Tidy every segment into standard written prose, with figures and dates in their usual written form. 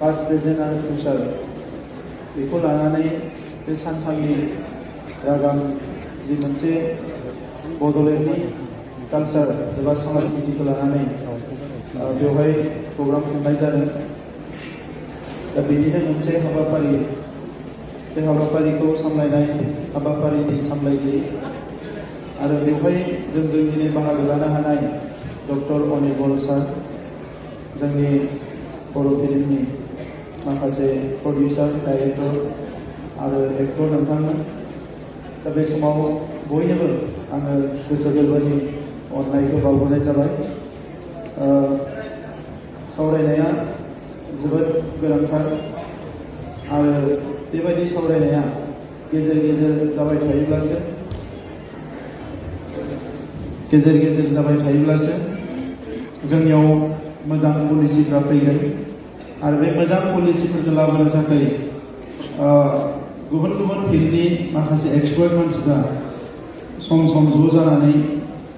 Past present आरो future बेखौ लानानै बे सानथालि रागाम जि मोनसे बड'लेण्डनि कालचार एबा समाजनिथिखौ लानानै बेवहाय प्रग्राम खुंनाय जादों। दा बेनिनो मोनसे हाबाफारि बे हाबाफारिखौ सामलायनाय हाबाफारिनि सामलायगिरि आरो बेवहाय जों दिनै बाहागो लानो हानाय डक्टर अनिर्बल सार, जोंनि बर' फिल्मनि माखासे प्रडिउसार डाइरेक्टर आरो एक्टर नोंथांमोन। दा बे समाव बयनोबो आङो गोसो गोरबोनि अननायखौ बावहरनाय जाबाय। सावरायनाया जोबोद गोनांथार आरो बेबायदि सावरायनाया गेजेर गेजेर जाबाय थायोब्लासो जोंनियाव मोजां पलिसिफ्रा फैगोन आरो बे मोजां पलिसिफोरखौ लाबोनो थाखाय गुबुन गुबुन फिल्डनि माखासे एक्सपार्ट मानसिफ्रा सम सम ज' जानानै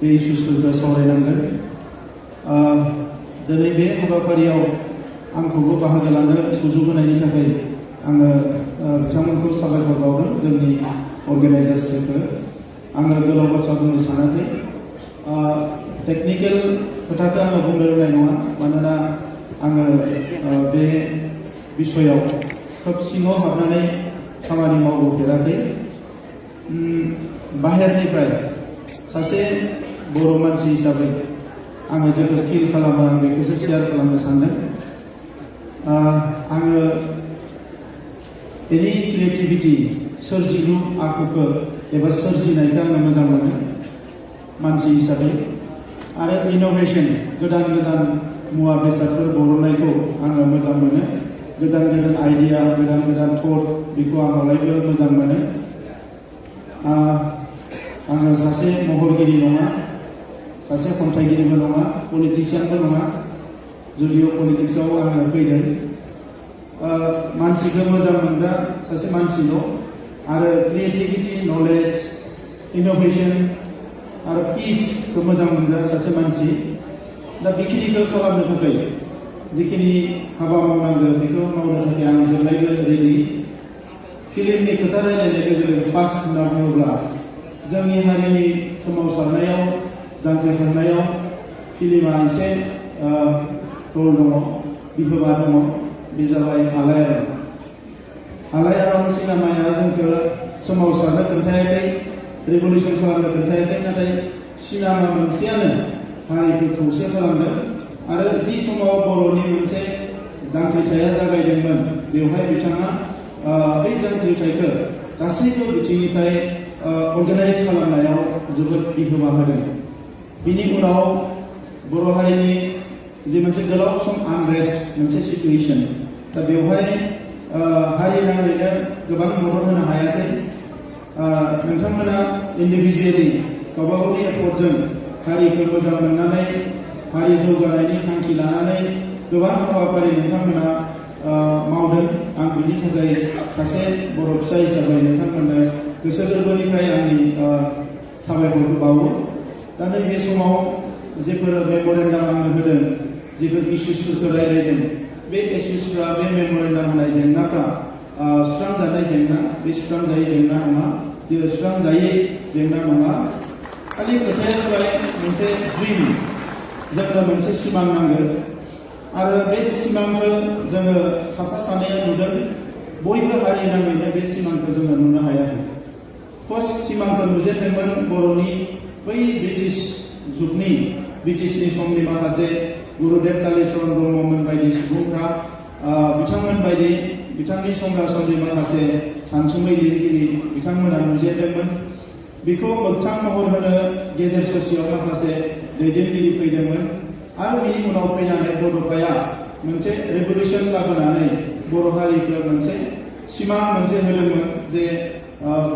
बे इस्युसफोरखौ सावरायनांगोन। दिनै बे हाबाफारियाव आंखौबो बाहागो लानो सुजुग होनायनि थाखाय आङो बिथांमोनखौ साबायखर बावदों, जोंनि अर्गानाइजार्सफोरखौ। आङो गोलाव बाथ्रा बुंनो सानाखै। टेक्निकेल खोथाखौ आङो बुंनो रोंनाय नङा, मानोना आङो बे बिसयाव खोब सिङाव हाबनानै खामानि मावबोफेराखै। बाहेरनिफ्राय सासे बर' मानसि हिसाबै आङो जोबोद फिल खालामो, आं बेखौसो शेयार खालामनो सानदों। आङो एनि क्रिएटिभिटी सोरजिलु आखुखौ एबा सोरजिनायखौ आङो मोजां मोनो मानसि हिसाबै, आरो इनोभेशन गोदान गोदान मुवा बेसादफोर बरननायखौ आङो मोजां मोनो। गोदान गोदान आइडिया, गोदान गोदान थट, बेखौ आं अरायबो मोजां मोनो। आङो सासे महरगिरि नङा, सासे खन्थाइगिरिबो नङा, पलिटिशियानबो नङा, जुदिअ पलिटिक्सआव आङो फैदों। मानसिखौ मोजां मोनग्रा सासे मानसिल' आरो क्रिएटिभिटी, नलेज, इनोभेशन आरो पिसखौ मोजां मोनग्रा सासे मानसि। दा बेखिनिखौ खालामनो थाखाय जिखिनि हाबा मावनांगौ बेखौ मावनो थाखाय आं जेब्लायबो रेडि। फिल्मनि खोथा रायलायनाय लोगो लोगो फार्स्ट होनना बुङोब्ला जोंनि हारिनि सोमावसारनायाव, जांख्रिखांनायाव फिल्मा एसे रल दङ, बिहोमा दङ। बे जाबाय आलायारन। आलायारन सिनेमाया जोंखौ सोमावसारनो खोन्थायाखै, रिभलिउसन खालामनो खोन्थायाखै, नाथाय सिनेमा मोनसेयानो हारिखौ खौसे खालामदों। आरो जि समाव बर'नि मोनसे जांख्रिथाया जागायदोंमोन, बेवहाय बिथाङा बै जांख्रिथायखौ गासैबो बिथिंनिफ्राय अर्गानाइज खालामनायाव जोबोद बिहोमा होदों। बिनि उनाव बर' हारिनि जि मोनसे गोलाव सम आनरेस्ट मोनसे सिटुएसन, दा बेवहाय हारि नाङैनो गोबां मदद होनो हायाखै। नोंथांमोना इन्डिभिजुवेलि गावबा गावनि एफर्टजों हारिखौ मोजां मोननानै, हारि जौगानायनि थांखि लानानै गोबां हाबाफारि नोंथांमोना मावदों। आं बिनि थाखाय सासे बर' फिसा हिसाबै नोंथांमोननो गोसो गोरबोनिफ्राय आंनि साबायखरखौ बावो। दा नैबे समाव जेफोर मेम'रेन्डाम आंनो होदों, जेफोर इस्युसफोरखौ रायलायदों, बे इस्युसफ्रा, बे मेम'रेन्डाम होनाय जेंनाफ्रा सुस्रांजानाय जेंना, बे सुस्रांजायै जेंना नङा, जेरै सुस्रांजायै जेंना नङा। खालि खोथाया जाबाय मोनसे ड्रिम, जोंनो मोनसे सिमां नांगौ आरो बे सिमांखौ जोङो साफा सानैया नुदों। बयबो हारि नाङैनो बे सिमांखौ जोङो नुनो हायाखै। फार्स्ट सिमांखौ नुजेनदोंमोन बर'नि बै ब्रिटिश जुगनि, ब्रिटिशनि समनि माखासे गुरुदेव कालिचरण ब्रह्ममोन बायदि सुबुंफ्रा, बिथांमोन बायदि बिथांनि संगा समनि माखासे सानसुमै लिरगिरि बिथांमोना नुजेनदोंमोन। बेखौ मोगथां महर होनो गेजेर ससेयाव माखासे दैदेनगिरि फैदोंमोन आरो बिनि उनाव फैनानै बड'फाया मोनसे रेभलिउसन लाबोनानै बर' हारिखौ मोनसे सिमां मोनसे होदोंमोन जे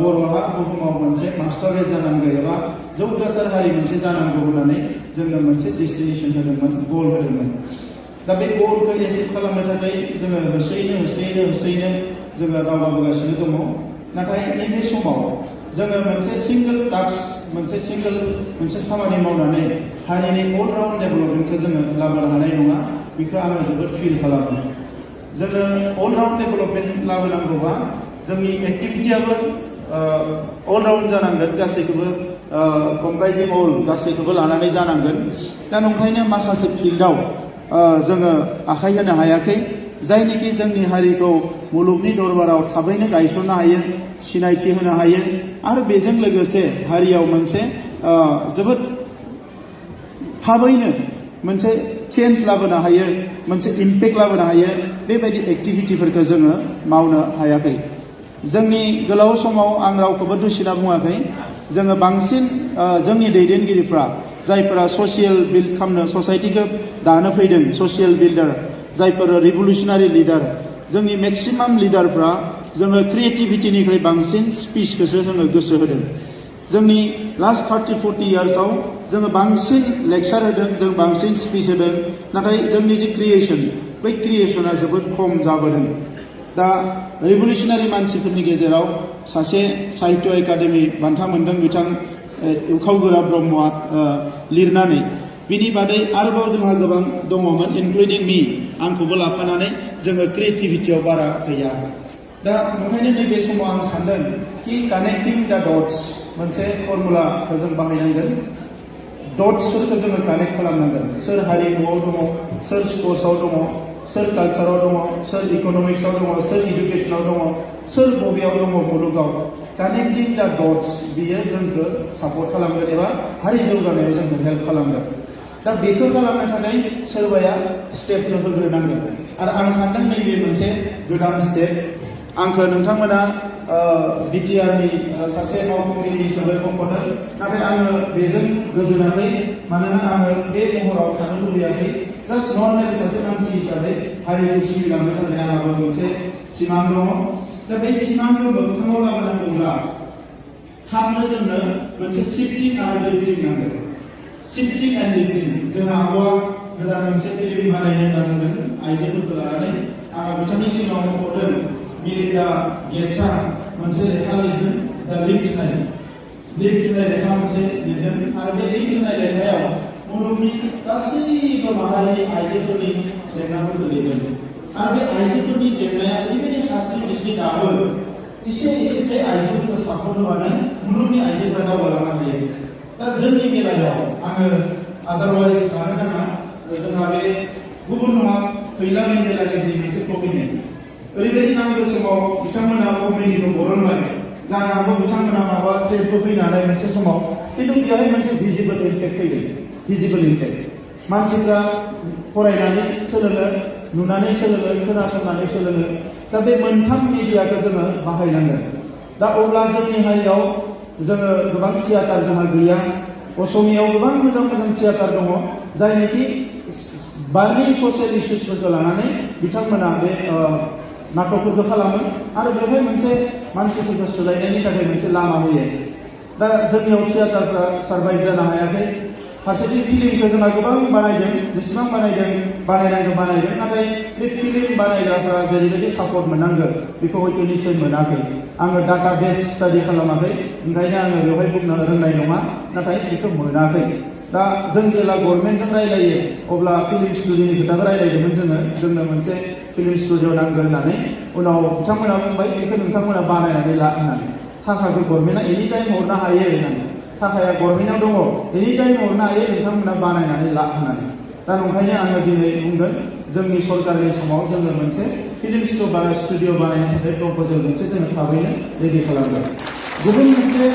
बर'हा बुहुमाव मोनसे मास्टारेज जानांगौ एबा जौगासार हारि मोनसे जानांगौ होननानै जोंनो मोनसे डेस्टिनेसन होदोंमोन, गल होदोंमोन। दा बे गलखौ एचिभ खालामनो थाखाय जोङो होसोयैनो जोङो दावगाबोगासिनो दङ। नाथाय नैबे समाव जोङो मोनसे सिंगल टास्क, मोनसे खामानि मावनानै हारिनि अलराउन्ड डेभेलपमेन्टखौ जोङो लाबोनो हानाय नङा, बेखौ आङो जोबोद फिल खालामो। जोङो अलराउन्ड डेभेलपमेन्ट लाबोनांगौबा जोंनि एक्टिभिटियाबो अलराउन्ड जानांगोन, गासैखौबो कम्प्राइजिं अल गासैखौबो लानानै जानांगोन। दा नंखायनो माखासे फिल्डआव जोङो आखाइ होनो हायाखै, जायनिखि जोंनि हारिखौ मुलुगनि दरबाराव थाबैनो गायसननो हायो, सिनायथि होनो हायो आरो बेजों लोगोसे हारियाव मोनसे जोबोद थाबैनो मोनसे चेन्ज लाबोनो हायो, मोनसे इम्पेक्ट लाबोनो हायो, बेबायदि एक्टिभिटिफोरखौ जोङो मावनो हायाखै। जोंनि गोलाव समाव आं रावखौबो दुसिना बुङाखै, जोङो बांसिन जोंनि दैदेनगिरिफ्रा जायफोरा ससियेल बिल्ड खालामनो, ससाइटिखौ दानो फैदों, ससियेल बिल्डार, जायफोर रिभलुसनारि लिडार, जोंनि मेक्सिमाम लिडारफ्रा जोङो क्रिएटिभिटिनिख्रुइ बांसिन स्पिचखौसो जोङो गोसो होदों। जोंनि लास्ट 30-40 इयार्सआव जोङो बांसिन लेक्सार होदों, जों बांसिन स्पिच होदों, नाथाय जोंनि जि क्रिएसन, बै क्रिएसना जोबोद खम जाबोदों। दा रिभलुसनारि मानसिफोरनि गेजेराव सासे साहित्य एकाडेमि बान्था मोनदों बिथां उखावगोरा ब्रह्मआ लिरनानै। बिनि बादै आरोबाव जोंहा गोबां दङमोन, इनक्लुडिं मी, आंखौबो लाफानानै जोङो क्रिएटिभिटियाव बारा गैया। दा ओंखायनो नैबे समाव आं सानदों कि कानेक्टिं दा डट्स मोनसे फर्मुलाखौ जों बाहायनांगोन। डट्सफोरखौ जोङो कानेक्ट खालामनांगोन। सोर हारिमुआव दङ, सोर स्पर्ट्सआव दङ, सोर कालचाराव दङ, सोर इकनमिक्सआव दङ, सोर इडुकेसनाव दङ, सोर बबेयाव दङ मुलुगाव। कानेक्टिं दा डट्स बियो जोंखौ सापर्ट खालामगोन एबा हारि जौगानायाव जोंखौ हेल्प खालामगोन। दा बेखौ खालामनो थाखाय सोरबाया स्टेपनो होग्रोनांगोन आरो आं सानदों नैबे मोनसे गोदान स्टेप। आंखौ नोंथांमोना बिटिआरनि सासे मावख'गिरि हिसाबै मख'दों, नाथाय आङो बेजों गोजोनाखै, मानोना आङो बे महराव थानो लुबैयाखै। जास्ट नर्मेल सासे मानसि हिसाबै हारिखौ सिबिलांनो थाखाय आंहाबो मोनसे सिमां दङ। दा बे सिमांखौ मोगथाङाव लाबोनांगौब्ला थाबनो जोंनो मोनसे शिफ्टिं आरो लिफ्टिं नांगौ। शिफ्टिं एन्ड लिफ्टिं। जोंहा आब'आ गोदान मोनसे फिल्म बानायनो नांगोन आइजोफोरखौ लानानै। आंहा बिथांनि सिगाङाव मख'दों मिलिन्डा गेट्सआ मोनसे लेखा लिरदों, दा लिफ्ट होनाय लेखा मोनसे लिरदों आरो बे लिफ्ट होनाय लेखायाव मुलुगनि गासैबो माहारिनि आइजोफोरनि जेंनाफोरखौ लिरदों आरो बे आइजोफोरनि जेंनाया ओरैबायदि हासिन एसे दाबो एसे बे आइजोफोरखौ सापर्ट होबानो मुलुगनि आइजोफोरा दावगालांनो हायो। दा जोंनि बेलायाव आङो आदारवाइज सानो नाङा, जोंहा बे गुबुन नङा फैला मेन्डेलानि जि मोनसे कमिटमेन्ट, ओरैबायदि नांगौ समाव बिथांमोना कमिटिखौ बरनबाय, जानो हागौ बिथांमोना माबा ट्रेडबो फैनानै मोनसे समाव, खिन्थु बेवहाय मोनसे भिजिबल इम्पेक्ट फैदों। भिजिबल इम्पेक्ट मानसिफ्रा फरायनानै सोलोङो, नुनानै सोलोङो, खोनासंनानै सोलोङो। दा बे मोनथाम मिडियाखौ जोङो बाहायनांगोन। दा अब्ला जोंनि हारियाव जोङो गोबां थियाटार जोंहा गैया। असमियाव गोबां मोजां मोजां थियाटार दङ, जायनोखि बार्निं ससियेल इस्युसफोरखौ लानानै बिथांमोना बे नाटकफोरखौ खालामो आरो बेवहाय मोनसे मानसिफोरखौ सोलायनायनि थाखाय मोनसे लामा होयो। दा जोंनियाव थियाटारफ्रा सारभाइभ जानो हायाखै। फारसेथिं फिल्मखौ जोंहा गोबां बानायदों, जेसेबां बानायनांगौ बानायदों, नाथाय बे फिल्म बानायग्राफ्रा जेरैबायदि सापर्ट मोननांगौ बेखौ हयथ' निसय मोनाखै। आङो डाटा बेस स्टाडि खालामाखै, ओंखायनो आङो बेवहाय बुंनो रोंनाय नङा, नाथाय बेखौ मोनाखै। दा जों जेब्ला गभर्नमेन्टजों रायलायो अब्ला फिल्म स्टुडिअनि खोथाखौ रायलायदोंमोन जोंनो मोनसे फिल्म स्टुडिअ नांगोन होननानै। उनाव बिथांमोना बुंबाय बेखौ नोंथांमोना बानायनानै ला होननानै। थाखाखौ गभर्नमेन्टआ एनि टाइम हरनो हायो होननानै। थाखाया गभर्नमेन्टआव दङ, एनि टाइम हरनो हायो, नोंथांमोना बानायनानै ला होननानै। दा ओंखायनो आङो दिनै बुंगोन जोंनि सरकारनि समाव जोङो मोनसे फिल्म स्टुडिअ बानायनो थाखाय प्रप'जेल मोनसे जोङो थाबैनो रेडि खालामगोन। गुबुन मोनसे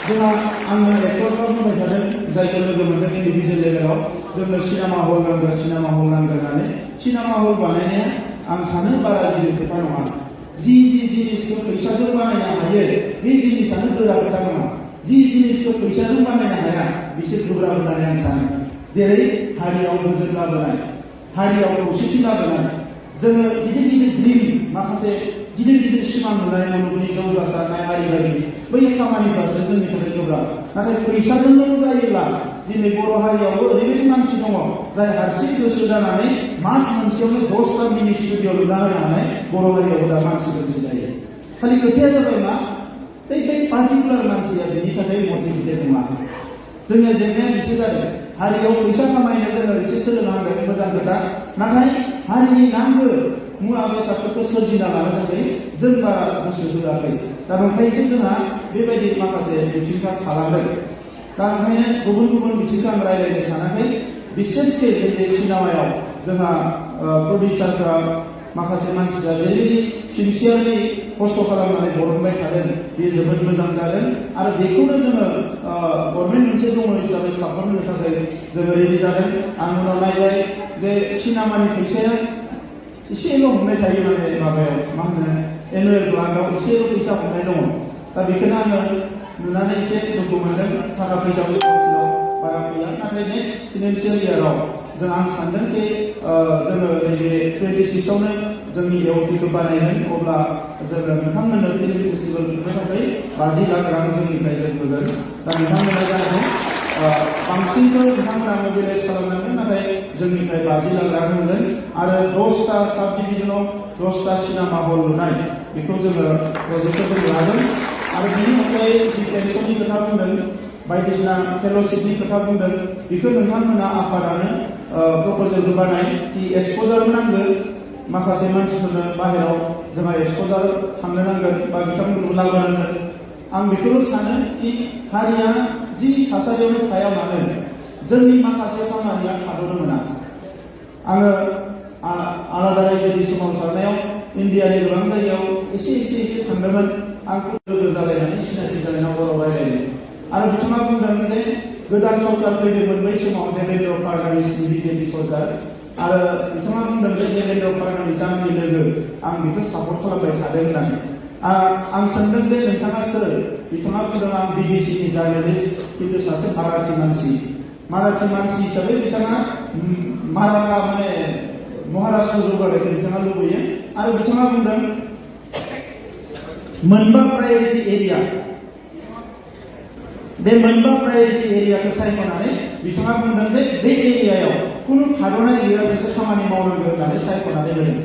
जोंहा आङो एक्टरफ्रा बुंबाय थादों, जायखौ लोगो मोनदों इन्डिभिजुवेल लेभेलाव, जोंनो सिनेमा हल नांगोन होननानै। सिनेमा हल बानायनाया आं सानो बारा गिदिर खोथा नङा। जि जिनिसखौ फैसाजों बानायनो हायो बे जिनिसानो गोरा खोथा नङा। जि जिनिसखौ फैसाजों बानायनो हाया बिसोर गोब्राब होननानै आं सानो। जेरै हारियाव गोजोन लाबोनाय, हारियाव खौसेथि लाबोनाय, जोङो गिदिर गिदिर ड्रिम, माखासे गिदिर गिदिर सिमां नुनाय मुलुगनि जौगासारनाय हारि बायदि बै खामानिफ्रासो जोंनि थाखाय गोब्राब। नाथाय फैसाजोंल' जायोब्ला दिनै बर' हारियावबो ओरैबायदि मानसि दङ जाय हारसिं गोसो जानानै मास मोनसेयावनो 10टा मिनि स्टुडिअ लुना होनो हानाय बर' हारियावबो दा मानसि दोनसै जायो। खालि खोथाया जाबाय मा, बै पार्टिकुलार मानसिया बेनि थाखाय मटिभेटेड नङा। जोंनि जेंनाया बिसो जादों, हारियाव फैसा खामायनो जोङो एसे सोलोंनांगोन, मोजां खोथा, नाथाय हारिनि नांगौ मुवा बेसादफोरखौ सोरजिना लानो थाखाय जों बारा गोसो होआखै दा ओंखायनोसो जोंहा बेबायदि माखासे बिथिंफ्रा थालांदों दा ओंखायनो गुबुन गुबुन बिथिंखौ आं रायज्लायनो सानाखै बिसेसके बे सिनेमायाव जोंहा प्रडिउसारफ्रा माखासे मानसिफ्रा जेरैबायदि सिनसियारलि खस्थ' खालामनानै बरनबाय थादों बे जोबोद मोजां जादों आरो बेखौनो जोङो गभर्नमेन्ट मोनसे दङ हिसाबै सापर्ट होनो थाखाय जोङो रेडि जादों आं उनाव नायबाय जे सिनेमानि फैसाया एसेल' हमनाय थायो माने माबायाव मा होनो एनुवेल प्लान्टआव एसेल' फैसा हमनाय दङ दा बेखौनो आङो नुनानै एसे दुखु मोनदों थाखा फैसाबो काउन्सिलाव बारा फैया नाथाय नेक्स्ट फिनान्सियेल इयाराव जों आं सानदों कि जोङो नैबे 26आवनो जोंनि एवपिखौ बानायगोन अब्ला जोङो नोंथांमोननो फिल्म फेस्टिभेल खुंनो थाखाय 50 लाख रां जोंनिफ्राय जों होगोन दा नोंथांमोना जाहाथे बांसिनखौ नोंथांमोना मोबिलाइज खालामनांगोन नाथाय जोंनिफ्राय 50 लाख रां होगोन आरो 10टा साब डिभिजनाव 10टा सिनेमा हल लुनाय बेखौ जोङो प्रजेक्टखौ जों लागोन आरो बेनि अनगायै जि पेन्सननि खोथा बुंदों बायदिसिना फेल'शिपनि खोथा बुंदों बेखौ नोंथांमोना आफादानो प्रप'जेल बानाय कि एक्सप'जार नांगौ माखासे मानसिफोरनो बाहेराव जोंहा एक्सप'जार थांनो नांगोन बा बिथांमोनखौ लाबोनांगोन आं बेखौल' सानो कि हारिया जि थासारियावनो थाया मानो जोंनि माखासे खामानिया थाद'नो मोना आङो आलादा रायजोनि सोमावसारनायाव इण्डियानि गोबां जायगायाव एसे थांदोंमोन आं लोगो जालायनानै सिनायथि जालायना बराव रायलायदों आरो बिथाङा बुंदों जे गोदान सरकार फैदोंमोन बै समाव देवेन्द्र फडणवीसनि बिजेपि सरकार आरो बिथाङा बुंदों जे देवेन्द्र फडणवीस आंनि लोगो आं बेखौ सापर्ट खालामबाय थादों होननानै आं सोंदों जे नोंथाङा सोर बिथाङा बुंदों आं बिबिसिनि जार्नालिस्ट खिन्थु सासे माराठी मानसि हिसाबै बिथाङा माराठा माने महाराष्ट्र जौगानायखौ बिथाङा लुबैयो आरो बिथाङा बुंदों मोनबा प्रायोरिटि एरिया बे मोनबा प्रायोरिटि एरियाखौ सायख'नानै बिथाङा बुंदों जे बे एरियायाव खुनु थाद'नाय गैयाजासे खामानि मावनांगौ होननानै सायख'नानै होदों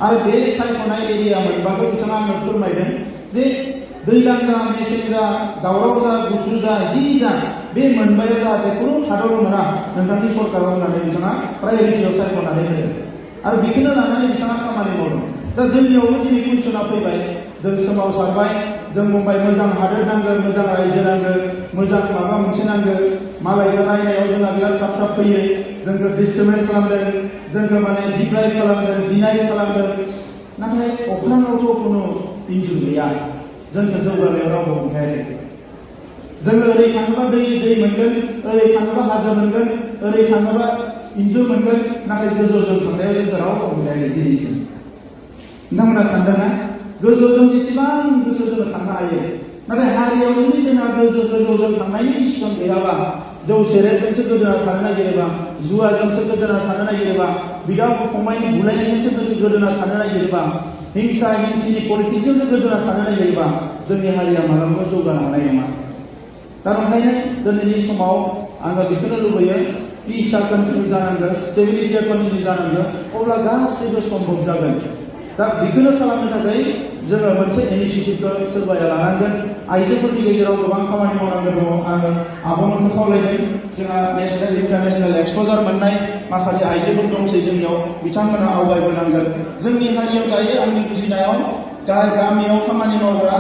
आरो बे सायख'नाय एरिया मोनबाखौ बिथाङा आंनो फोरमायदों जे दैज्लां जा मेसें जा दावराव जा गुसु जा जि जा बे मोनबायाव जाहाथे खुनु थाद'नो मोना नोंथांनि सरकाराव होननानै बिथाङा प्रायोरिटियाव सायख'नानै होदों आरो बेखौनो लानानै बिथाङा खामानि मावदों दा जोंनियावबो दिनै कुइसना फैबाय जों सोमावसारबाय जों बुंबाय मोजां हादोर नांगौ मोजां रायजो नांगौ मोजां माबा मोनसे नांगौ मालायखौ नायनायाव जोंहा बिराद थाब फैयो जोंखौ डिसक्रिमिनेट खालामदों जोंखौ माने डिप्राइभ खालामदों डिनाय खालामदों नाथाय अख्राङावथ' खुनु इन्जुर गैया जोंखौ जौगानायाव रावबो हमथायाखै जोङो ओरै थाङोबा दै मोनगोन ओरै थाङोबा हाजो मोनगोन ओरै थाङोबा इन्जुर मोनगोन नाथाय गोजौजों थांनायाव जोंखौ रावबो हमथायाखै दिनैसिम नोंथांमोना सानदोंना गोजौजों जेसेबां गोसो जोङो थांनो हायो नाथाय हारियाव जुदि जोंहा गोजौजों थांनायनि डिसिसन गैयाबा जौ सेरेबजोंसो गोदोना थानो नागिरोबा जुवाजोंसो गोदोना थानो नागिरोबा बिदा फंबायनि बुलायनायजोंसो गोदोना थानो नागिरोबा हिंसा हिंसिनि पलिटिक्सजोंसो गोदोना थानो नागिरोबा जोंनि हारिया मालाबाबो जौगानो हानाय नङा दा ओंखायनो दिनैनि समाव आङो बेखौनो लुबैयो पिसआ कन्टिनिउ जानांगोन स्टेबिलिटिया कन्टिनिउ जानांगोन अब्ला गासैबो सम्भब जागोन दा बेखौनो खालामनो थाखाय जोङो मोनसे इनिसिएटिभखौ सोरबाया लानांगोन आइजोफोरनि गेजेराव गोबां खामानि मावनांगौ दङ आङो आब'मोनखौ खावलायदों जोंहा नेसनेल इन्टारनेसनेल एक्सप'जार मोननाय माखासे आइजोफोर दंसै जोंनियाव बिथांमोना आवगायबोनांगोन जोंनि हारियाव दायो आंनि बुजिनायाव गामियाव खामानि मावग्रा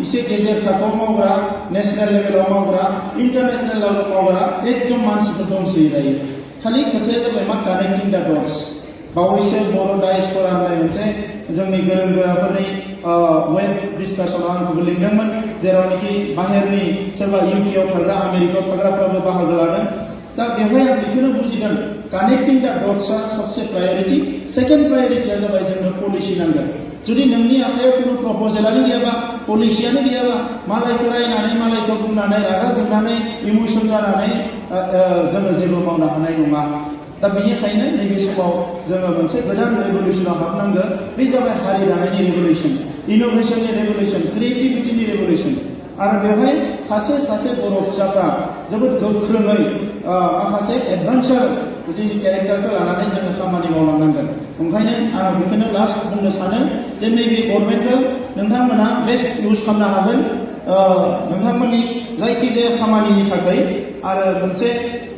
एसे गेजेर थाखोआव मावग्रा नेसनेल लेभेलाव मावग्रा इन्टारनेसनेल लेभेलाव मावग्रा एकदम मानसिफोर दंसै दायो खालि खोथाया जाबाय मा कानेक्टिं दा डट्स बावैसो बर' डायस्प'रा होननाय मोनसे जोंनि गोरों गोराफोरनि वेब डिसकासनाव आंखौबो लिंदोंमोन जेरावनोखि बाहेरनि सोरबा इउकेआव थाग्रा आमेरिकायाव थाग्राफ्राबो बाहागो लादों दा बेवहाय आं बेखौनो बुजिदों कानेक्टिं दा डट्सआ सबसे प्रायोरिटि सेकेन्ड प्रायोरिटिया जाबाय जोंनो पलिसि नांगोन जुदि नोंनि आखायाव खुनु प्रप'जेलानो गैयाबा पलिसियानो गैयाबा मालायखौ रायनानै मालायखौ बुंनानै रागा जोंनानै इमोसन जानानै जोङो जेबो मावनो हानाय नङा दा बेनिखायनो नैबे समाव जोङो मोनसे गोदान रेभलिउसनाव हाबनांगौ बे जाबाय हारि दानायनि रेभलिउसन इन'भेसननि रेभलिउसन क्रिएटिभिटिनि रेभलिउसन आरो बेवहाय सासे बर' फिसाफ्रा जोबोद गोख्रोङै माखासे एडभेन्सार जि केरेक्टारखौ लानानै जोङो खामानि मावलांनांगोन ओंखायनो आं बेखौनो लास्ट बुंनो सानो जे नैबे गभर्नमेन्टखौ नोंथांमोना बेस्ट इउज खालामनो हागोन नोंथांमोननि जायखिजाया खामानिनि थाखाय आरो मोनसे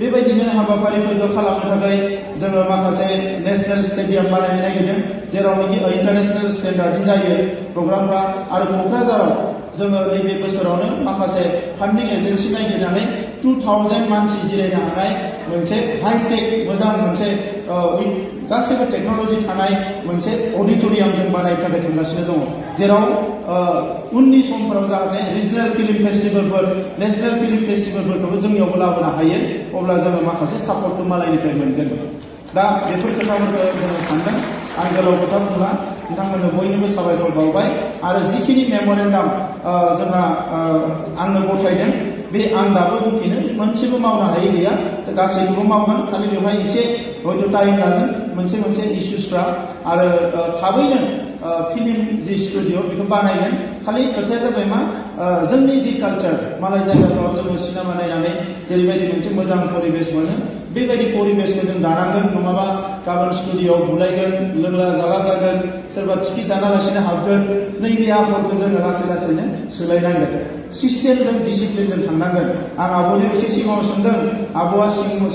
बेबायदिनो हाबाफारिफोरखौ खालामनो थाखाय जोङो माखासे नेशनेल स्टेडियाम बानायनो नागिरदों जेरावनोखि इन्टारनेशनेल स्टेन्डार्डनि जायो प्रग्रामफ्रा आरो क'क्राझाराव जोङो नैबे बोसोरावनो माखासे फान्डिं एजेन्सि नागिरनानै 2000 मानसि जिरायनो हानाय मोनसे हाइटेक मोजां मोनसे गासैबो टेक्न'लजि थानाय मोनसे अडिट'रियाम जों बानायनो थाखाय थांगासिनो दङ जेराव उननि समफोराव जाहाथे रिजनेल फिल्म फेस्टिभेलफोर नेशनेल फिल्म फेस्टिभेलफोरखौबो जोंनियावबो लाबोनो हायो अब्ला जोङो माखासे सापर्टखौ मालायनिफ्राय मोनगोन दा बेफोर खोथाफोरखौ जोङो सानदों आं गोलाव खोथा बुंला नोंथांमोननो बयनोबो साबायखर बावबाय आरो जिखिनि मेम'रेन्डाम जोंहा आंनो गथायदों बे आं दाबो बुंफिनो मोनसेबो मावनो हायै गैया गासैखौबो मावगोन खालि बेवहाय एसे हयथ' टाइम लागोन मोनसे मोनसे इस्युसफ्रा आरो थाबैनो फिल्म जि स्टुडिअ बेखौ बानायगोन खालि खोथाया जाबाय मा जोंनि जि कालचार मालाय जायगाफ्राव जोङो सिनेमा नायनानै जेरैबायदि मोनसे मोजां परिबेस मोनो बेबायदि परिबेसखौ जों दानांगोन नङाबा गाबोन स्टुडिअआव बुलायगोन लोंला जाला जागोन सोरबा टिकेट दानालासिनो हाबगोन नैबे आखलखौ जोङो लासै लासैनो सोलायनांगोन सिस्टेमजों डिसिप्लिनजों थांनांगोन आं आब'नियाव एसे सिगाङाव सोंदों आब'आ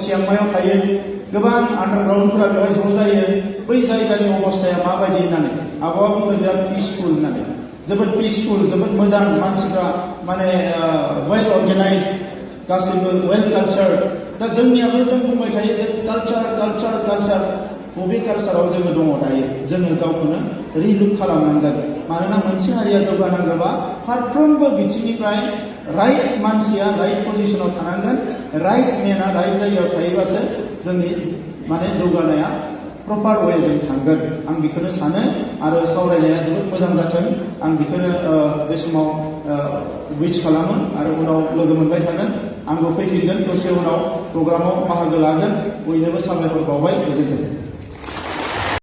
सियांमायाव थायो गोबां आन्डारग्राउन्डफोरा बेवहाय ज' जायो बै जायगानि अबस्थाया माबायदि होननानै आब'आ बुंदों बिराद पिसफुल होननानै जोबोद पिसफुल जोबोद मोजां मानसिफ्रा माने वेल अर्गेनाइज गासैबो वेल कालचार दा जोंनियाबो जों बुंबाय थायो जे कालचार बबे कालचाराव जोङो दङ दायो जोङो गावखौनो रिलुक खालामनांगोन मानोना मोनसे हारिया जौगानांगौबा फारफ्रोमबो बिथिंनिफ्राय राइट मानसिया राइट पजिशनाव थानांगोन राइट मेना राइट जायगायाव थायोबासो जोंनि माने जौगानाया प्रपार वेजों थांगोन आं बेखौनो सानो आरो सावरायनाया जोबोद मोजां जाथों आं बेखौनो बे समाव उइस खालामो आरो उनाव लोगो मोनबाय थागोन आंबो फैफिनगोन दसे उनाव प्रग्रामाव बाहागो लागोन बयनोबो साबायखर बावबाय गोजोन्थों